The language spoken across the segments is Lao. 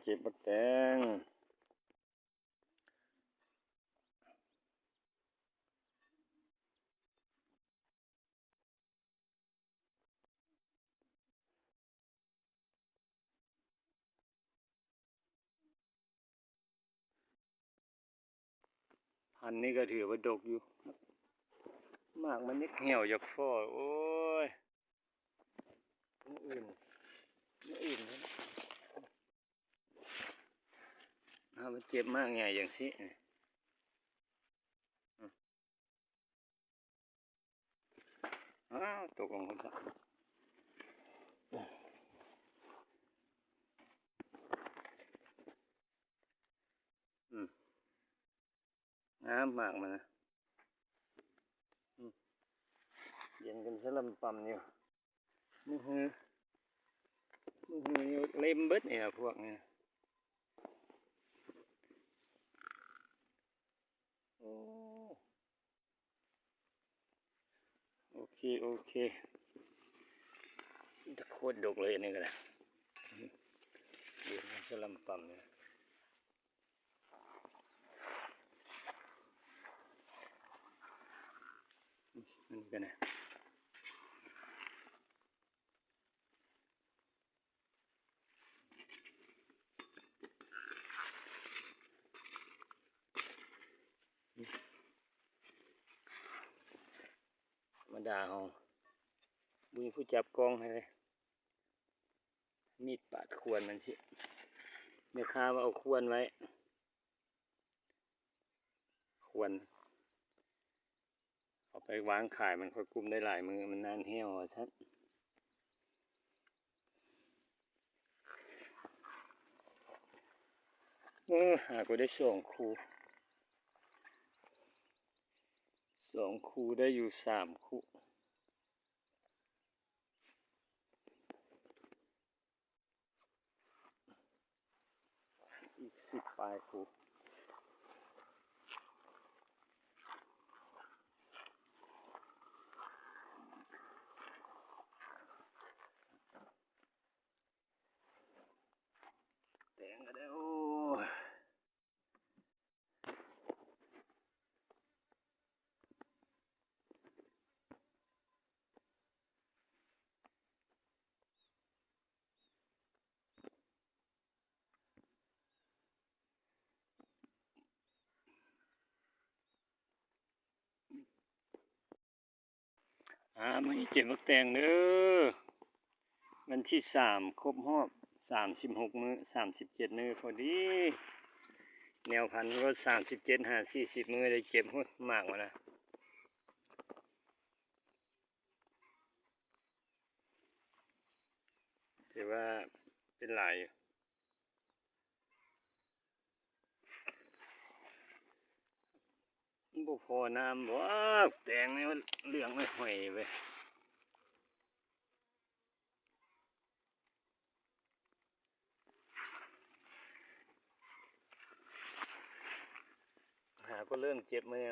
ເກັບໝາກແຕງ. ພັນນີ້ກໍຖືວ່າດົກຢູ່ ໝາກມັນຍັກຫ່ຽວຢາກພໍ້. ໂອ້ຍ ມື້ອື່ນ ມື້ອື່ນ ເຮົາມາເກັບໝາກໃຫຍ່ຈັ່ງຊີ້. ອ້າວ ຕົກລົງພຸ້ນຊະ. ອືມ ງາມໝາກມັນນະ. ອືມ ເຢັນກັນສະລຳປຳຢູ່. ມືຮື ມືຮືນີ້ເລັມເບິດນີ້ລະພວກນີ້. ໂອ້ ໂອເຄ ໂອເຄ ໂຄດດົກເລີຍອັນນີ້ກໍໄດ້. ເຫັນສະລຳປຳນີ້ ອັນນີ້ກໍໄດ້. ທຳມະດາເຮົາບໍ່ມີຜູ້ຈັບກ້ອງໃຫ້ເລີຍ. ມີດປາດຂວນມັນຊິ ແມ່ຄ້າວ່າເອົາຂວນໄວ້ ຂວນ ເອົາໄປວາງຂາຍ ມັນຄ່ອຍກຸ້ມໄດ້ຫຼາຍມື້ ມັນນານແຫ້ວວ່າຊັ້ນ. ເອີ ຫາກໍໄດ້ສອງຄູ່ ສອງຄູ່ໄດ້ຢູ່ສາມຄູ່. ອີກສິບປາຍຄູ່. ແຕງກໍໄດ້ ໂອ້. ອາ ມື້ນີ້ເກັບໝາກແຕງເດີ ວັນທີສາມ ຄົບຮອບສາມສິບຫົກມື້ ສາມສິບເຈັດມື້ພໍດີ ແນວພັນກໍສາມສິບເຈັດຫາສີ່ສິບມື້ໄດ້ເກັບ. ໂອ້ຍ ໝາກມັນນະ ຖືວ່າເປັນຫຼາຍຢູ່. ມັນບໍ່ພໍນ້ຳບໍ່ ແຕງນີ້ມັນເຫຼືອງໄປຫອຍເວີຍ. ຫາກໍເລີ່ມເຈັບມາ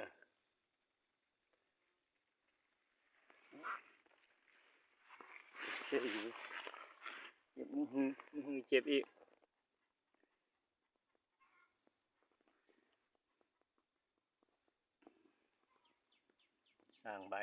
ເຈັບຢູ່ ເຈັບມື ມືເຈັບອີກ. ສ້າງໃບ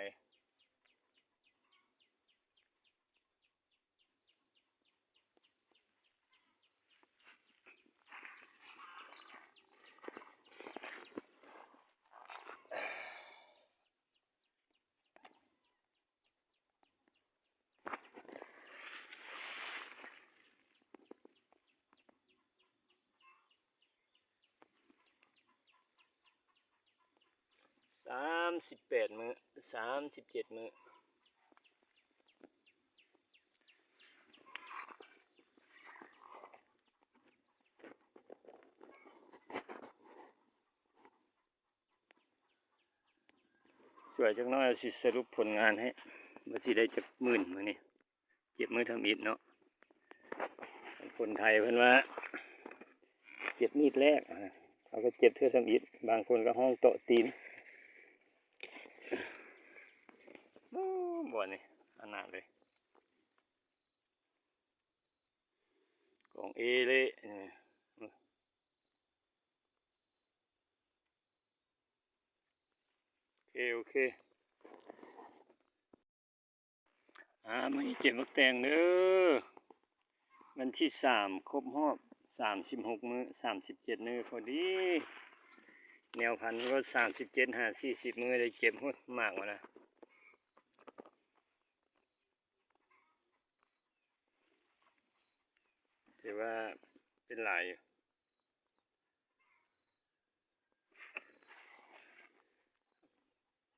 ສາມສິບແປດມື້ ສາມສິບເຈັດມື້. ສວຍຈັກໜ້ອຍ ຊິສະຫຼຸບຜົນງານໃຫ້ ວ່າຊິໄດ້ຈັກໝື່ນມື້ນີ້. ເຈັບມືທຳອິດເນາະ ຄົນໄທເພິ່ນວ່າເຈັບມີດແລກ ເຮົາກໍເຈັບເທື່ອທຳອິດ ບາງຄົນກໍຮ້ອງເຕາະຕີນ. ໂອ້ ບ່ອນນີ້ອະນາດເລີຍ ກອງເອເລ. ໂອເຄ ອ່າ ມື້ນີ້ເກັບໝາກແຕງເດີ ວັນທີສາມ ຄົບຮອບສາມສິບຫົກມື້ ສາມສິບເຈັດມື້ພໍດີ ແນວພັນກໍສາມສິບເຈັດຫາສີ່ສິບມື້ໄດ້ເກັບ ໂຫ ໝາກມັນນະ ຖືວ່າເປັນຫຼາຍຢູ່.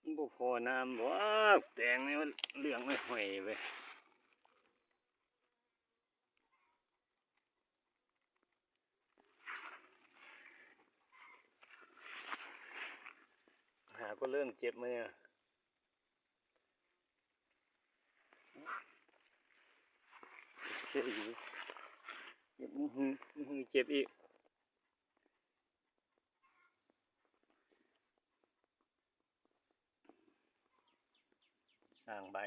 ມັນບໍ່ພໍນ້ຳບໍ່? ແຕງນີ້ມັນເຫຼືອງໄປຫອຍເວີຍ ຫາກໍເລີ່ມເຈັບມານີ້ ເຈັບອີກ ເຈັບມື ມືເຈັບອີກ. ສ້າງໃບ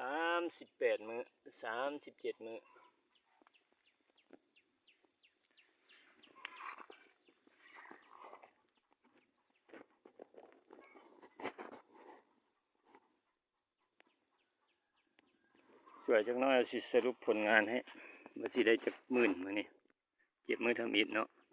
ສາມສິບແປດມື້ ສາມສິບເຈັດມື້ ຊ່ວຍຈັກໜ້ອຍ ຊິສະຫຼຸບຜົນງານໃຫ້ ວ່າຊິໄດ້ຈັກໝື່ນມື້ນີ້ ເກັບມື້ທຳອິດເນາະ.